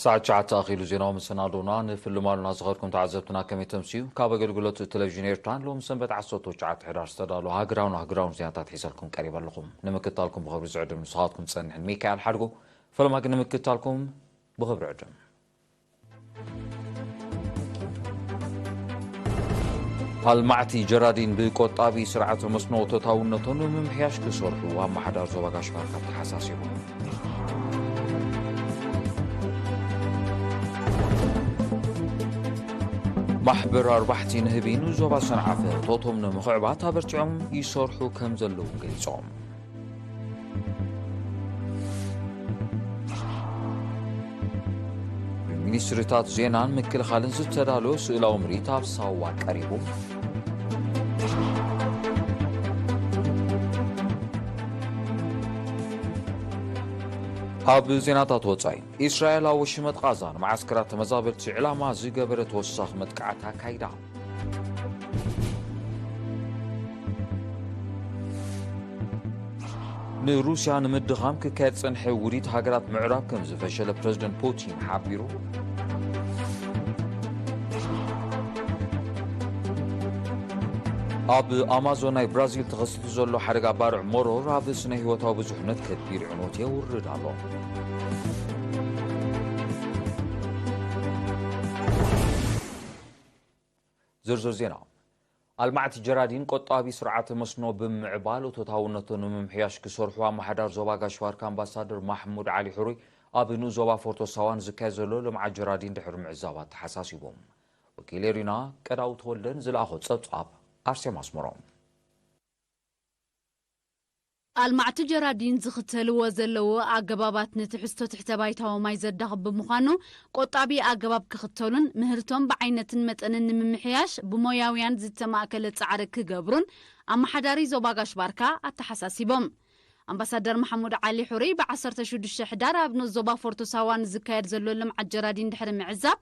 ሰዓት ትሽዓተ ኣኺሉ። ዜናዊ መሰናዶና ንፍልማሉና ዝኸድኩም ተዓዘብትና ከመይ ተምስዩ? ካብ ኣገልግሎት ቴሌቪዥን ኤርትራን ሎም ሰንበት ዓሰርተ ትሽዓተ ሕዳር ዝተዳለዉ ሃገራውን ኣህጉራውን ዜናታት ሒዘልኩም ቀሪበ ኣለኹም። ንምክትታልኩም ብኽብሪ ዝዕድም ንስኻትኩም ዝጸንሕን ሚካኤል ሓድጉ። ፈለማ ግን ንምክትታልኩም ብኽብሪ ዕድም። ኣልማዕቲ ጀራዲን ብቆጣቢ ስርዓተ መስኖ ተታውነቶም ንምምሕያሽ ክሰርሑ ኣመሓዳር ዞባ ጋሽ ባርካ ተሓሳሲቦም። ማሕበር ኣርባሕቲ ንህቢ ንዞባ ሰንዓፈ እቶቶም ንምኽዕባት ኣበርቲዖም ይሰርሑ ከም ዘለዉ ገሊጾም። ብሚኒስትሪታት ዜናን ምክልኻልን ዝተዳለወ ስእላዊ ምርኢት ኣብ ሳዋ ቀሪቡ። ኣብ ዜናታት ወጻኢ፣ ኢስራኤል ኣብ ወሽመጥ ቓዛ ንመዓስከራት ተመዛበልቲ ዕላማ ዝገበረ ተወሳኺ መጥቃዕቲ ኣካይዳ። ንሩስያ ንምድኻም ክካየድ ዝጸንሐ ውዲት ሃገራት ምዕራብ ከም ዝፈሸለ ፕረዚደንት ፑቲን ሓቢሩ። ኣብ ኣማዞን ናይ ብራዚል ተኸሲቱ ዘሎ ሓደጋ ባርዕ መሮር ኣብ ስነ ህይወታዊ ብዙሕነት ከቢድ ዕንወት የውርድ ኣሎ። ዝርዝር ዜና። ኣልማዕቲ ጀራዲን ቆጣቢ ስርዓተ መስኖ ብምዕባል እቶታውነቱ ንምምሕያሽ ክሰርሑ ኣመሓዳር ዞባ ጋሽ ባርካ ኣምባሳደር ማሕሙድ ዓሊ ሕሩይ ኣብ ንኡስ ዞባ ፎርቶ ሳዋን ዝካየድ ዘሎ ልምዓት ጀራዲን ድሕሪ ምዕዛብ ኣተሓሳሲቦም። ወኪል ኤሪና ቀዳው ተወልደን ዝለኣኾ ጸብጻብ ኣርሴማ ኣስመሮም። ኣልማዕቲ ጀራዲን ዝኽተልዎ ዘለዉ ኣገባባት ንትሕዝቶ ትሕተ ባይታዊ ማይ ዘዳኽም ብምዃኑ፣ ቆጣቢ ኣገባብ ክኽተሉን ምህርቶም ብዓይነትን መጠንን ንምምሕያሽ ብሞያውያን ዝተማእከለ ጻዕሪ ክገብሩን ኣመሓዳሪ ዞባ ጋሽ ባርካ ኣተሓሳሲቦም። ኣምባሳደር መሓሙድ ዓሊ ሑሪ ብ ዓሰርተ ሽዱሽተ ሕዳር ኣብ ንኡስ ዞባ ፎርቶ ሳዋ ንዝካየድ ዘሎ ልምዓት ጀራዲን ድሕሪ ምዕዛብ፣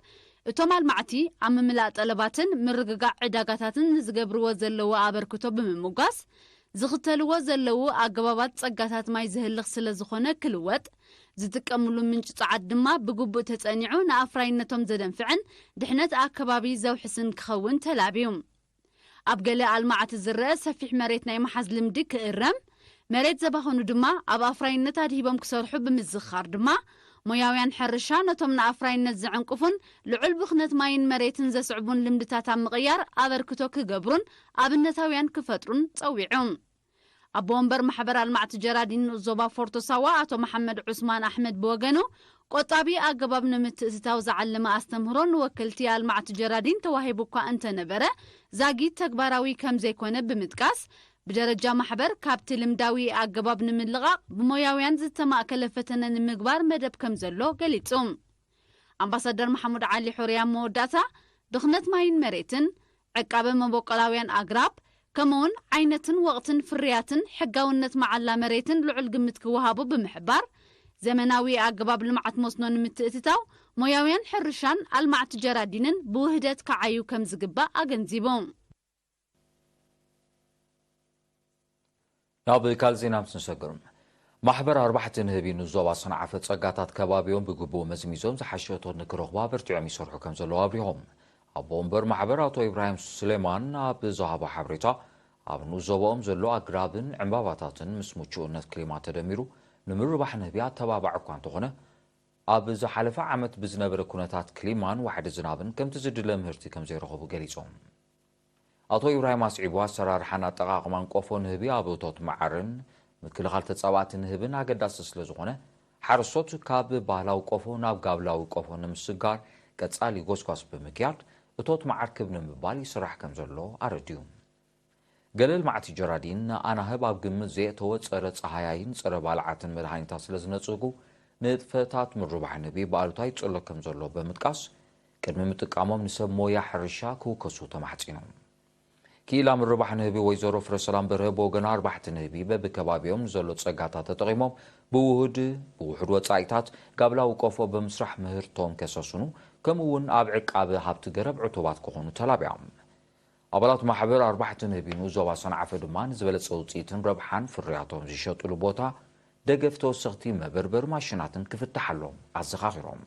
እቶም ኣልማዕቲ ኣብ ምምላእ ጠለባትን ምርግጋዕ ዕዳጋታትን ንዝገብርዎ ዘለዉ ኣበርክቶ ብምምጓስ፣ ዝኽተልዎ ዘለዉ ኣገባባት ጸጋታት ማይ ዘህልኽ ስለ ዝኾነ ክልወጥ፣ ዝጥቀምሉ ምንጪ ጸዓት ድማ ብግቡእ ተጸኒዑ ንኣፍራይነቶም ዘደንፍዕን ድሕነት ኣከባቢ ዘውሕስን ክኸውን ተላብዩ። ኣብ ገለ ኣልማዕቲ ዝረአ ሰፊሕ መሬት ናይ ምሓዝ ልምዲ ክእረም፣ መሬት ዘባኸኑ ድማ ኣብ ኣፍራይነት ኣድሂቦም ክሰርሑ ብምዝኻር ድማ፣ ሞያውያን ሕርሻ ነቶም ንኣፍራይነት ዘዕንቅፉን ልዑል ብኽነት ማይን መሬትን ዘስዕቡን ልምድታት ኣብ ምቕያር ኣበርክቶ ክገብሩን ኣብነታውያን ክፈጥሩን ጸዊዑ። ኣቦ ወንበር ማሕበር ኣልማዕቲ ጀራዲን ንኡስ ዞባ ፎርቶ ሳዋ ኣቶ መሓመድ ዑስማን ኣሕመድ ብወገኑ፣ ቆጣቢ ኣገባብ ንምትእትታው ዝዓለመ ኣስተምህሮ ንወከልቲ ኣልማዕቲ ጀራዲን ተዋሂቡ እኳ እንተነበረ፣ ዛጊት ተግባራዊ ከም ዘይኮነ ብምጥቃስ፣ ብደረጃ ማሕበር ካብቲ ልምዳዊ ኣገባብ ንምልቓቕ ብሞያውያን ዝተማእከለ ፈተነ ንምግባር መደብ ከም ዘሎ ገሊጹ። ኣምባሳደር መሓሙድ ዓሊ ሑሪ ኣብ መወዳእታ፣ ብኽነት ማይን መሬትን፣ ዕቃበ መበቆላውያን ኣግራብ፣ ከምኡውን ዓይነትን ወቕትን ፍርያትን ሕጋውነት መዓላ መሬትን ልዑል ግምት ክወሃቦ ብምሕባር፣ ዘመናዊ ኣገባብ ልምዓት መስኖ ንምትእትታው ሞያውያን ሕርሻን ኣልማዕቲ ጀራዲንን ብውህደት ክዓዩ ከም ዝግባእ ኣገንዚቡ። ናብ ካልእ ዜና ምስ ንሰግር፣ ማሕበር ኣርባሕቲ ንህቢ ንዞባ ሰንዓፈ ጸጋታት ከባቢኦም ብግቡእ መዝሚዞም ዝሓሸ እቶት ንክረኽቡ ኣበርቲዖም ይሰርሑ ከም ዘለዉ ኣብሪሆም። ኣቦ ወንበር ማሕበር ኣቶ ኢብራሂም ሱሌማን ኣብ ዝሃቦ ሓበሬታ፣ ኣብ ንኡስ ዞባኦም ዘሎ ኣግራብን ዕምባባታትን ምስ ምቹእነት ክሊማ ተደሚሩ ንምርባሕ ንህቢ ኣተባባዕ እኳ እንተኾነ፣ ኣብ ዝሓለፈ ዓመት ብዝነበረ ኩነታት ክሊማን ዋሕዲ ዝናብን ከምቲ ዝድለ ምህርቲ ከም ዘይረኸቡ ገሊጾም። ኣቶ ኢብራሂም ኣስዒቡ፣ ኣሰራርሓን ኣጠቓቕማን ቆፎ ንህቢ ኣብ እቶት መዓርን ምክልኻል ተጻባእቲ ንህብን ኣገዳሲ ስለ ዝኾነ፣ ሓረስቶት ካብ ባህላዊ ቆፎ ናብ ጋብላዊ ቆፎ ንምስጋር ቀጻሊ ጎስጓስ ብምክያድ እቶት መዓር ክብ ንምባል ይስራሕ ከም ዘሎ ኣረድዩ። ገለ ልማዕቲ ጀራዲን ንኣናህብ ኣብ ግምት ዘየእተወ ጸረ ጸሃያይን ጸረ ባልዓትን መድሃኒታት ስለ ዝነጽጉ፣ ንጥፈታት ምርባሕ ንህቢ ብኣሉታዊ ይጽሎ ከም ዘሎ ብምጥቃስ፣ ቅድሚ ምጥቃሞም ንሰብ ሞያ ሕርሻ ክውከሱ ተማሕጺኖም። ክኢላ ምርባሕ ንህቢ ወይዘሮ ፍረሰላም በርሀ ብወገና፣ ኣርባሕቲ ንህቢ በብከባቢኦም ንዘሎ ጸጋታት ተጠቒሞም ብውሁድ ብውሑድ ወጻኢታት ጋብላዊ ቆፎ ብምስራሕ ምህርቶም ከሰስኑ፣ ከምኡ እውን ኣብ ዕቃበ ሃብቲ ገረብ ዕቱባት ክኾኑ ተላብያ። ኣባላት ማሕበር ኣርባሕቲ ንህቢ ንኡስ ዞባ ሰንዓፈ ድማ ንዝበለጸ ውጽኢትን ረብሓን ፍርያቶም ዝሸጥሉ ቦታ፣ ደገፍ ተወሰኽቲ መበርበር ማሽናትን ክፍትሓሎም ኣዘኻኺሮም።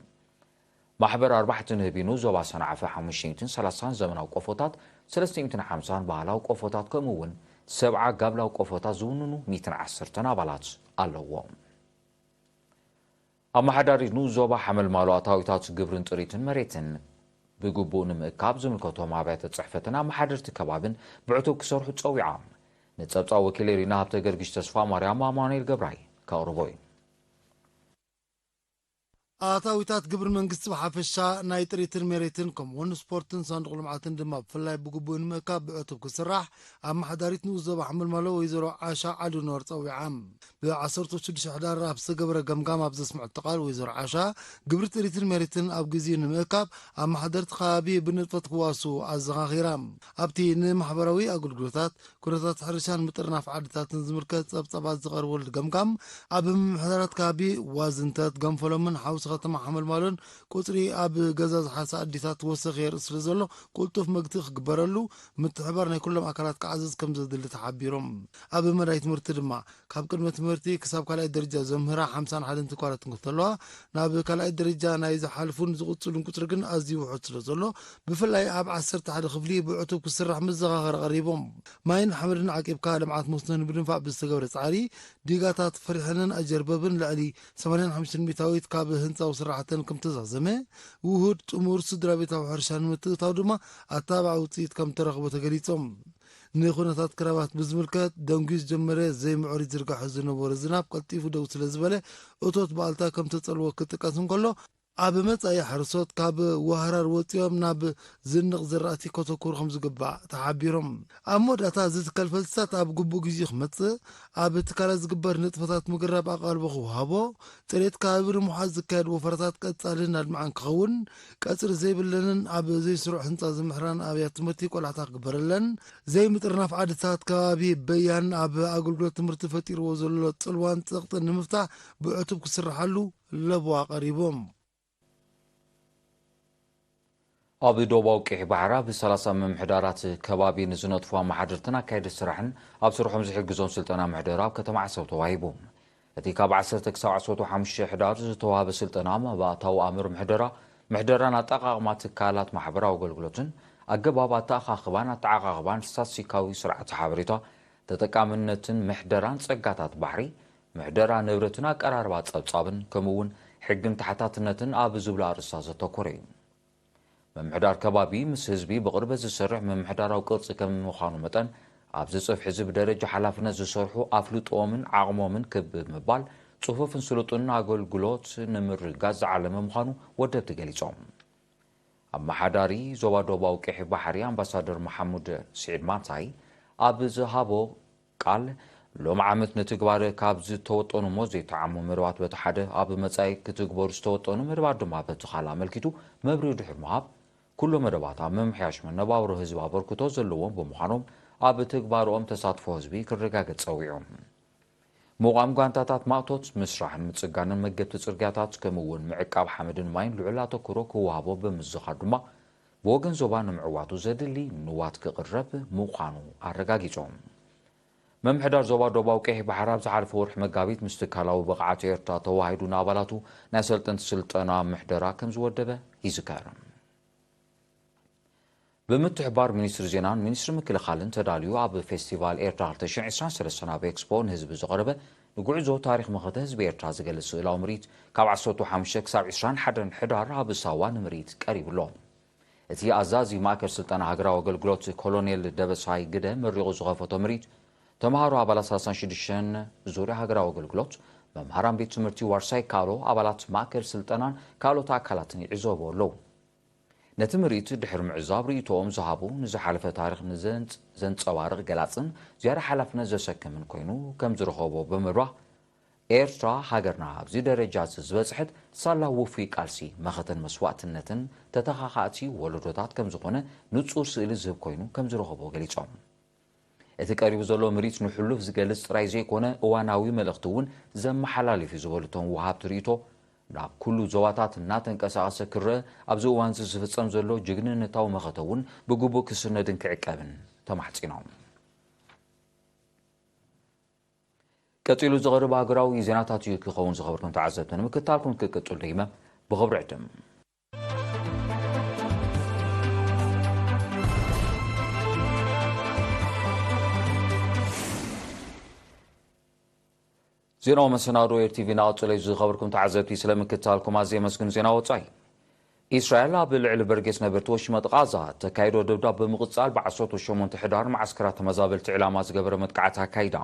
ማሕበር ኣርባሕቲ ንህቢ ንኡስ ዞባ ሰንዓፈ ሓሙሽተ ሚእትን ሰላሳን ዘመናዊ ቆፎታት፣ ሰለስተ ሚእትን ሓምሳን ባህላዊ ቆፎታት፣ ከምኡ እውን ሰብዓ ጋብላዊ ቆፎታት ዝውንኑ ሚእትን ዓሰርተን ኣባላት ኣለዎ። ኣመሓዳሪት ንኡስ ዞባ ሓመልማሎ ኣታዊታት ግብርን ጥሪትን መሬትን ብግቡእ ንምእካብ ዝምልከቶም ኣብያተ ጽሕፈትን ኣመሓደርቲ ከባብን ብዕቱብ ክሰርሑ ጸዊዓ። ንጸብጻብ ወኪል ኤሪና ሃብተ ገርግሽ ተስፋ ማርያም ኣማኑኤል ገብራይ ከቕርቦ እዩ። ኣታዊታት ግብሪ መንግስቲ ብሓፈሻ፣ ናይ ጥሪትን መሬትን ከምኡውን ስፖርትን ሳንዱቕ ልምዓትን ድማ ብፍላይ ብግቡእ ንምእካብ ብዕቱብ ክስራሕ ኣመሓዳሪት ንኡስ ዞባ ሓመልማሎ ወይዘሮ ዓሻ ዓሊኖር ጸዊዓም። ብዓሰርተ ሽዱሽተ ሕዳር ኣብ ዝተገበረ ገምጋም ኣብ ዘስምዐቶ ቃል ወይዘሮ ዓሻ፣ ግብሪ ጥሪትን መሬትን ኣብ ግዜኡ ንምእካብ ኣመሓደርቲ ከባቢ ብንጥፈት ክዋሱ ኣዘኻኺራ። ኣብቲ ንማሕበራዊ ኣገልግሎታት፣ ኩነታት ሕርሻን ምጥርናፍ ዓድታትን ዝምልከት ጸብጻባት ዝቐርበሉ ገምጋም፣ ኣብ ምምሕዳራት ከባቢ ዋዝንተት፣ ገንፈሎምን ሓውሲ ከተማ ሓመልማሎን ቁጽሪ ኣብ ገዛ ዝሓሳ ኣዴታት ወሰኽ የርኢ ስለ ዘሎ፣ ቅልጡፍ መግትኢ ክግበረሉ፣ ምትሕባር ናይ ኩሎም ኣካላት ክዓዘዝ ከም ዘድሊ ተሓቢሮም። ኣብ መዳይ ትምህርቲ ድማ፣ ካብ ቅድመ ትምህርቲ ክሳብ ካልኣይ ደረጃ ዘምህራ ሓምሳን ሓደን ትካላት እንክተለዋ፣ ናብ ካልኣይ ደረጃ ናይ ዝሓልፉን ዝቕጽሉን ቁጽሪ ግን ኣዝዩ ውሑድ ስለ ዘሎ፣ ብፍላይ ኣብ ዓሰርተ ሓደ ክፍሊ ብዕቱብ ክስራሕ መዘኻኸሪ ቀሪቦም። ማይን ሓመድን ዓቂብካ ልምዓት መስኖ ንምድንፋዕ ብዝተገብረ ጻዕሪ፣ ዲጋታት ፈሪሐንን ኣጀርበብን ልዕሊ ሰማንያን ሓሙሽተን ሚእታዊት ካብ ህንጻዊ ስራሕተን ከም ተዛዘመ፣ ውሁድ ጥሙር ስድራ ቤታዊ ሕርሻ ንምትእታው ድማ ኣተባባዒ ውጽኢት ከም ተረኽቦ ተገሊጾም። ንኹነታት ክራባት ብዝምልከት፣ ደንጉዩ ዝጀመረ ዘይምዕሩይ ዝርጋሐ ዝነበረ ዝናብ ቀልጢፉ ደው ስለ ዝበለ፣ እቶት ብኣልታ ከም ተጸልወ ክጥቀስ እንከሎ፣ ኣብ መጻኢ ሓረስቶት ካብ ዋህራር ወጺኦም ናብ ዝንቕ ዝራእቲ ከተኩሩ ከም ዝግባእ ተሓቢሮም። ኣብ መወዳእታ፣ እዚ ትካል ፈልስታት ኣብ ግቡእ ግዜኡ ክመጽእ፣ ኣብ ትካላት ዝግበር ንጥፈታት ምግራብ ኣቓልቦ ክወሃቦ፣ ጽሬት ከባቢ ንምውሓስ ዝካየድ ወፈራታት ቀጻልን ኣድማዕን ክኸውን፣ ቀጽሪ ዘይብለንን ኣብ ዘይስሩዕ ህንጻ ዝምሕራን ኣብያተ ትምህርቲ ቆላሕታ ክግበረለን፣ ዘይምጥርናፍ ዓድታት ከባቢ በያን ኣብ ኣገልግሎት ትምህርቲ ፈጢርዎ ዘሎ ጽልዋን ጸቕጥን ንምፍታሕ ብዕቱብ ክስርሓሉ ለበዋ ቀሪቦም። ኣብ ዶባዊ ቀይሕ ባሕሪ ኣብ ሰላሳ ምምሕዳራት ከባቢ ንዝነጥፉ ኣመሓደርትን ኣካየድቲ ስራሕን ኣብ ስርሖም ዝሕግዞም ስልጠና ምሕደራ ኣብ ከተማ ዓሰብ ተዋሂቡ። እቲ ካብ ዓሰርተ ክሳብ ዓሰርተ ሓሙሽተ ሕዳር ዝተዋህበ ስልጠና፣ መባእታዊ ኣምር ምሕደራ፣ ምሕደራን ኣጠቓቕማ ትካላት ማሕበራዊ ኣገልግሎትን፣ ኣገባብ ኣተኣኻኽባን ኣተዓቓቕባን ስታትስቲካዊ ስርዓተ ሓበሬታ፣ ተጠቃምነትን ምሕደራን ጸጋታት ባሕሪ፣ ምሕደራ ንብረትን ኣቀራርባ ጸብጻብን፣ ከምኡ እውን ሕግን ተሓታትነትን ኣብ ዝብሉ ኣርእስታት ዘተኮረ እዩ። ምምሕዳር ከባቢ ምስ ህዝቢ ብቕርበት ዝሰርሕ ምምሕዳራዊ ቅርጺ ከም ምዃኑ መጠን፣ ኣብዚ ጽፍሒ እዚ ብደረጃ ሓላፍነት ዝሰርሑ ኣፍልጦኦምን ዓቕሞምን ክብ ብምባል፣ ጽፉፍን ስሉጥን ኣገልግሎት ንምርግጋጽ ዝዓለመ ምዃኑ ወደብቲ ገሊጾም። ኣመሓዳሪ ዞባ ዶባዊ ቀይሕ ባሕሪ ኣምባሳደር መሓሙድ ስዒድ ማንታይ ኣብ ዝሃቦ ቃል፣ ሎም ዓመት ንትግባረ ካብ ዝተወጠኑ እሞ ዘይተዓሙ መደባት በቲ ሓደ፣ ኣብ መጻኢ ክትግበሩ ዝተወጠኑ መደባት ድማ በቲ ካልእ ኣመልኪቱ መብርሂ ድሕሪ ምሃብ፣ ኩሎም መደባት ኣብ ምምሕያሽ መነባብሮ ህዝቢ ኣበርክቶ ዘለዎም ብምዃኖም፣ ኣብ ትግባርኦም ተሳትፎ ህዝቢ ክረጋገጽ ጸዊዑ። ምቋም ጓንታታት ማእቶት፣ ምስራሕን ምጽጋንን መገብቲ ጽርግያታት፣ ከምኡ እውን ምዕቃብ ሓመድን ማይን ልዑል ኣተኩሮ ክወሃቦ ብምዝኻር ድማ፣ ብወገን ዞባ ንምዕዋቱ ዘድሊ ንዋት ክቕረብ ምዃኑ ኣረጋጊጾም። ምምሕዳር ዞባ ዶባዊ ቀይሕ ባሕሪ ኣብ ዝሓለፈ ወርሒ መጋቢት ምስ ትካላዊ ብቕዓት ኤርትራ ተዋሂዱ ንኣባላቱ ናይ ሰልጠንቲ ስልጠና ምሕደራ ከም ዝወደበ ይዝከር። ብምትሕባር ሚኒስትሪ ዜናን ሚኒስትሪ ምክልኻልን ተዳልዩ ኣብ ፌስቲቫል ኤርትራ ክልተ ሽሕን ዕስራን ሰለስተን ኣብ ኤክስፖ ንህዝቢ ዝቐረበ፣ ንጉዕዞ ታሪኽ መኸተ ህዝቢ ኤርትራ ዝገልጽ ስእላዊ ምርኢት፣ ካብ ዓሰርተ ሓሙሽተ ክሳብ ዕስራን ሓደን ሕዳር ኣብ ሳዋ ንምርኢት ቀሪቡ ኣሎ። እቲ ኣዛዚ ማእከል ስልጠና ሃገራዊ ኣገልግሎት ኮሎኔል ደበሳይ ግደ መሪቑ ዝኸፈቶ ምርኢት፣ ተምሃሮ ኣባላት ሰላሳን ሽዱሽተን ዙርያ ሃገራዊ ኣገልግሎት፣ መምሃራን ቤት ትምህርቲ ዋርሳይ ካሎ፣ ኣባላት ማእከል ስልጠናን ካልኦት ኣካላትን ይዕዘቡ ኣለዉ። ነቲ ምርኢት ድሕሪ ምዕዛብ ርእይቶኦም ዝሃቡ፣ ንዝሓለፈ ታሪኽ ንዘንጽ-፣ ዘንጸባርቕ ገላጽን ዝያዳ ሓላፍነት ዘሰክምን ኮይኑ ከም ዝረኸቦ ብምብራህ፣ ኤርትራ ሃገርና ኣብዚ ደረጃ እዚ ዝበጽሐት ሳላ ውፉይ ቃልሲ፣ መኸተን መስዋእትነትን ተተኻኻእቲ ወለዶታት ከም ዝኾነ ንጹር ስእሊ ዝህብ ኮይኑ ከም ዝረኸቦ ገሊጾም። እቲ ቀሪቡ ዘሎ ምርኢት ንሕሉፍ ዝገልጽ ጥራይ ዘይኮነ፣ እዋናዊ መልእኽቲ እውን ዘመሓላልፍ እዩ ዝበሉ እቶም ወሃብቲ ርእይቶ፣ ናብ ኩሉ ዞባታት እናተንቀሳቐሰ ክረአ፣ ኣብዚ እዋን እዚ ዝፍጸም ዘሎ ጅግንነታዊ መኸተ እውን ብግቡእ ክስነድን ክዕቀብን ተማሕጺኖም። ቀጺሉ ዝቐርብ ሃገራዊ ዜናታት እዩ ክኸውን። ዝኸበርኩም ተዓዘብቲ፣ ንምክትታልኩም ክቅጽል ደጊመ ብኽብሪ ዕድም። ዜናዊ መሰናዶ ኤር ቲቪ እናቐጸለ እዩ። ዝኸበርኩም ተዓዘብቲ፣ ስለ ምክትታልኩም ኣዝየ የመስግን። ዜና ወጻኢ። ኢስራኤል ኣብ ልዕሊ በርጌስ ነበርቲ ወሽመጥ ቓዛ ተካይዶ ደብዳብ ብምቕጻል፣ ብዓሰርተ ሸሞንተ ሕዳር መዓስከራት ተመዛበልቲ ዕላማ ዝገበረ መጥቃዕቲ ኣካይዳ።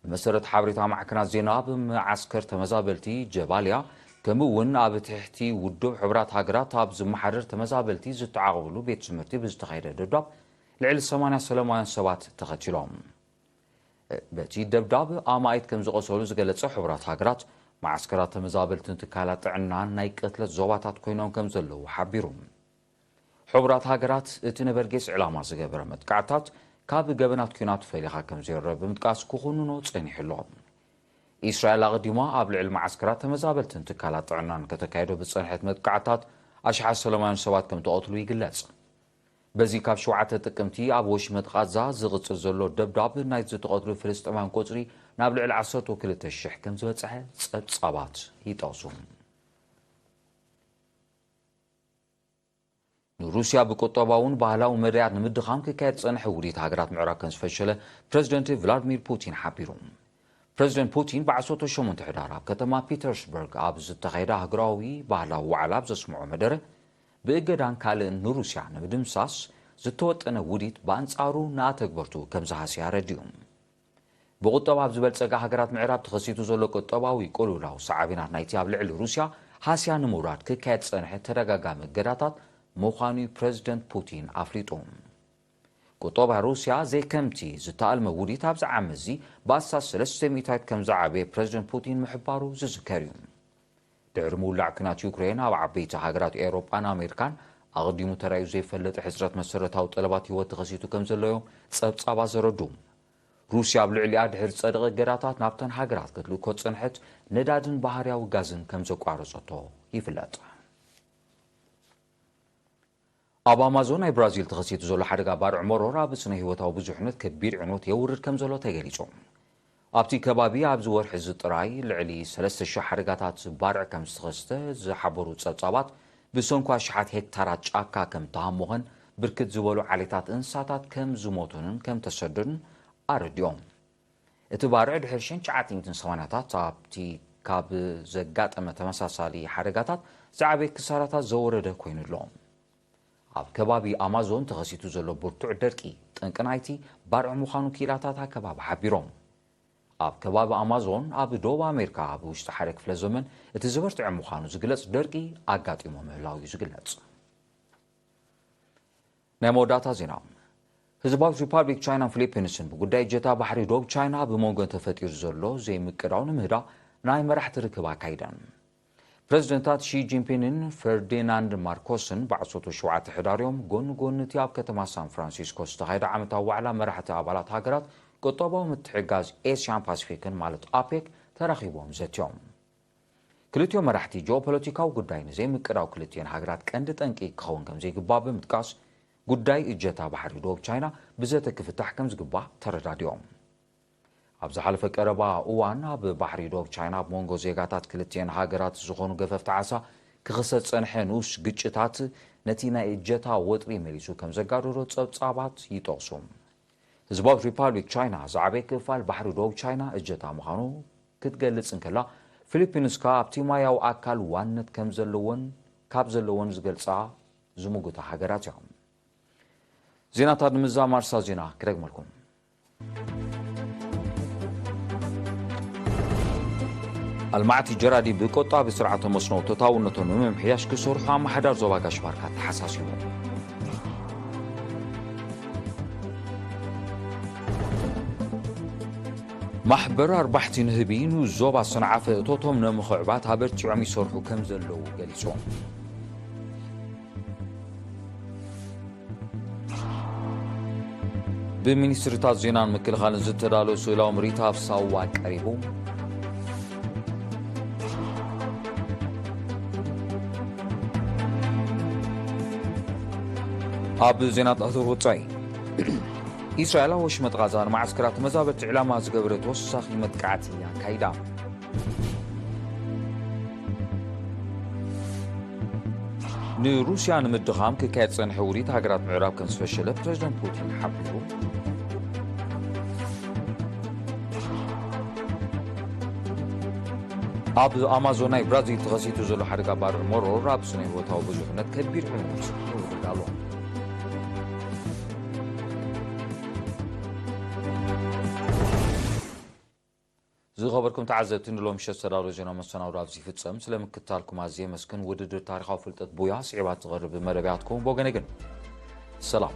ብመሰረት ሓበሬታ ማዕከናት ዜና፣ ኣብ መዓስከር ተመዛበልቲ ጀባልያ፣ ከምኡ እውን ኣብ ትሕቲ ውድብ ሕቡራት ሃገራት ኣብ ዝመሓደር ተመዛበልቲ ዝተዓቕብሉ ቤት ትምህርቲ ብዝተኻየደ ደብዳብ፣ ልዕሊ ሰማንያ ሰላማውያን ሰባት ተኸቲሎም። በቲ ደብዳብ ኣማኢት ከም ዝቐሰሉ ዝገለጸ ሕቡራት ሃገራት፣ መዓስከራት ተመዛበልትን ትካላት ጥዕናን ናይ ቅትለት ዞባታት ኮይኖም ከም ዘለዉ ሓቢሩ። ሕቡራት ሃገራት እቲ ንበርጌስ ዕላማ ዝገበረ መጥቃዕታት ካብ ገበናት ኲናት ፈሊኻ ከም ዘይረአ ብምጥቃስ ክኹንኖ ጸኒሑ ኣሎ። ኢስራኤል ኣቐዲማ ኣብ ልዕሊ መዓስከራት ተመዛበልትን ትካላት ጥዕናን ከተካይዶ ብዝጸንሐት መጥቃዕታት ኣሽሓት ሰላማውያን ሰባት ከም ተቐትሉ ይግለጽ። በዚ ካብ ሸውዓተ ጥቅምቲ ኣብ ወሽመጥ ቓዛ ዝቕጽል ዘሎ ደብዳብ፣ ናይ ዝተቐትሉ ፍልስጤማውያን ቁጽሪ ናብ ልዕሊ ዓሰርተ ክልተ ሽሕ ከም ዝበጽሐ ጸብጻባት ይጠቕሱ። ንሩስያ ብቁጠባውን ባህላዊ መዳያት ንምድኻም ክካየድ ዝጸንሐ ውዲት ሃገራት ምዕራብ ከም ዝፈሸለ ፕረዚደንት ቭላድሚር ፑቲን ሓቢሩ። ፕረዚደንት ፑቲን ብዓሰርተ ሸሞንተ ሕዳር ኣብ ከተማ ፒተርስበርግ ኣብ ዝተኻየደ ሃገራዊ ባህላዊ ዋዕላ ኣብ ዘስምዖ መደረ፣ ብእገዳን ካልእን ንሩስያ ንምድምሳስ ዝተወጠነ ውዲት ብኣንጻሩ ንኣተግበርቱ ከም ዝሃስያ ኣረዲኡ። ብቁጠባ ኣብ ዝበልጸጋ ሃገራት ምዕራብ ተኸሲቱ ዘሎ ቁጠባዊ ቅልውላው ሳዕቤናት ናይቲ ኣብ ልዕሊ ሩስያ ሃስያ ንምውራድ ክካየድ ዝጸንሐ ተደጋጋሚ እገዳታት ምዃኑ እዩ ፕረዚደንት ፑቲን ኣፍሊጡ። ቁጠባ ሩስያ ዘይከምቲ ዝተኣልመ ውዲት ኣብዚ ዓመት እዚ ብኣስታት ሰለስተ ሚእታዊት ከም ዝዓበየ ፕረዚደንት ፑቲን ምሕባሩ ዝዝከር እዩ። ድሕሪ ምውላዕ ኲናት ዩክሬን፣ ኣብ ዓበይቲ ሃገራት ኤውሮጳን ኣሜሪካን ኣቐዲሙ ተራእዩ ዘይፈልጥ ሕጽረት መሰረታዊ ጠለባት ህይወት ተኸሲቱ ከም ዘሎ እዮም ጸብጻባት ዘረድኡ። ሩስያ ኣብ ልዕሊኣ ድሕሪ ዝጸደቐ እገዳታት ናብተን ሃገራት ክትልእኮ ዝጸንሐት ነዳድን ባህርያዊ ጋዝን ከም ዘቋረጸቶ ይፍለጥ። ኣብ ኣማዞን ናይ ብራዚል ተኸሲቱ ዘሎ ሓደጋ ባርዕ መሮር ኣብ ስነ ህይወታዊ ብዙሕነት ከቢድ ዕንወት የውርድ ከም ዘሎ ተገሊጹ። ኣብቲ ከባቢ ኣብዚ ወርሒ እዚ ጥራይ ልዕሊ ሰለስተ ሽሕ ሓደጋታት ባርዕ ከም ዝተኸስተ ዝሓበሩ ጸብጻባት፣ ብሰንኩ ኣሽሓት ሄክታራት ጫካ ከም ተሃሞኸን ብርክት ዝበሉ ዓሌታት እንስሳታት ከም ዝሞቱንን ከም ተሰደዱን ኣረዲኦም። እቲ ባርዕ ድሕሪ ሸንሸዓት ሰማንያታት ኣብቲ ካብ ዘጋጠመ ተመሳሳሊ ሓደጋታት ዝዓበየ ክሳራታት ዘወረደ ኮይኑ ኣሎ። ኣብ ከባቢ ኣማዞን ተኸሲቱ ዘሎ ብርቱዕ ደርቂ፣ ጠንቂ ናይቲ ባርዕ ምዃኑ ክኢላታት ኣከባቢ ሓቢሮም። ኣብ ከባቢ ኣማዞን ኣብ ደቡብ ኣሜሪካ ኣብ ውሽጢ ሓደ ክፍለ ዘመን እቲ ዝበርትዐ ምዃኑ ዝግለጽ ደርቂ ኣጋጢሞ ምህላው እዩ ዝግለጽ። ናይ መወዳእታ ዜና። ህዝባዊት ሪፓብሊክ ቻይናን ፊሊፒንስን ብጉዳይ እጀታ ባሕሪ ዶብ ቻይና ብመንጎ ተፈጢሩ ዘሎ ዘይምቅዳው ንምህዳእ ናይ መራሕቲ ርክብ ኣካይደን። ፕረዚደንታት ሺ ጂንፒንግን ፈርዲናንድ ማርኮስን ብዓሰርተ ሸውዓተ ሕዳር እዮም ጎኒ ጎኒ እቲ ኣብ ከተማ ሳን ፍራንሲስኮ ዝተኻየደ ዓመታዊ ዋዕላ መራሕቲ ኣባላት ሃገራት ቁጠባዊ ምትሕግጋዝ ኤስያን ፓሲፊክን ማለት ኣፔክ ተራኺቦም ዘትዮም። ክልቲኦም መራሕቲ ጂኦፖለቲካዊ ጉዳይ ንዘይምቅዳው ክልቲኤን ሃገራት ቀንዲ ጠንቂ ክኸውን ከም ዘይግባእ ብምጥቃስ፣ ጉዳይ እጀታ ባሕሪ ዶብ ቻይና ብዘተ ክፍታሕ ከም ዝግባእ ተረዳዲኦም። ኣብ ዝሓለፈ ቀረባ እዋን ኣብ ባሕሪ ዶብ ቻይና ኣብ መንጎ ዜጋታት ክልቲኤን ሃገራት ዝኾኑ ገፈፍቲ ዓሳ ክኽሰት ዝጸንሐ ንኡስ ግጭታት ነቲ ናይ እጀታ ወጥሪ መሊሱ ከም ዘጋደዶ ጸብጻባት ይጠቕሱ። ህዝባዊት ሪፓብሊክ ቻይና ዝዓበየ ክፋል ባሕሪ ዶብ ቻይና እጀታ ምዃኑ ክትገልጽ እንከላ፣ ፊሊፒንስ ከኣ ኣብቲ ማያዊ ኣካል ዋንነት ከም ዘለወን ካብ ዘለወን ዝገልጻ ዝምጉታ ሃገራት እዮም። ዜናታት ንምዛም ኣርሳ ዜና ክደግመልኩም። ኣልማዕቲ ጀራዲ ብቆጣቢ ስርዓተ መስኖ ተታውነቶም ንምምሕያሽ ክሰርሑ ኣመሓዳር ዞባ ጋሽ ባርካ ተሓሳሲቡ። ማሕበር ኣርባሕቲ ንህቢ ንዞባ ሰንዓፈ እቶቶም ንምኽዕባት ኣበርቲዖም ይሰርሑ ከም ዘለዉ ገሊጾም። ብሚኒስትሪታት ዜናን ምክልኻልን ዝተዳለወ ስእላዊ ምርኢት ኣብ ሳዋ ቀሪቡ። ኣብ ዜናታት ወጻኢ፣ ኢስራኤል ኣብ ወሽመጥ ቓዛ ንመዓስከራት ተመዛበልቲ ዕላማ ዝገበረ ተወሳኺ መጥቃዕቲ ኣካይዳ። ንሩስያ ንምድኻም ክካየድ ዝጸንሐ ውዲት ሃገራት ምዕራብ ከም ዝፈሸለ ፕረዚደንት ፑቲን ሓቢሩ። ኣብ ኣማዞን ናይ ብራዚል ተኸሲቱ ዘሎ ሓደጋ ባርዕ መሮር ኣብ ስነ ህይወታዊ ብዙሕነት ከቢድ ዕንወት የውርድ ኣሎ። ዝኸበርኩም ተዓዘብቲ፣ ንሎሚ ምሸት ዝተዳለወ ዜና መሰናዶ ኣብዚ ይፍጸም። ስለ ምክትታልኩም ኣዝየ የመስግን። ውድድር ታሪኻዊ ፍልጠት ቡያ ስዒባ ትቐርብ መደብያትኩም ብወገነይ ግን ሰላም።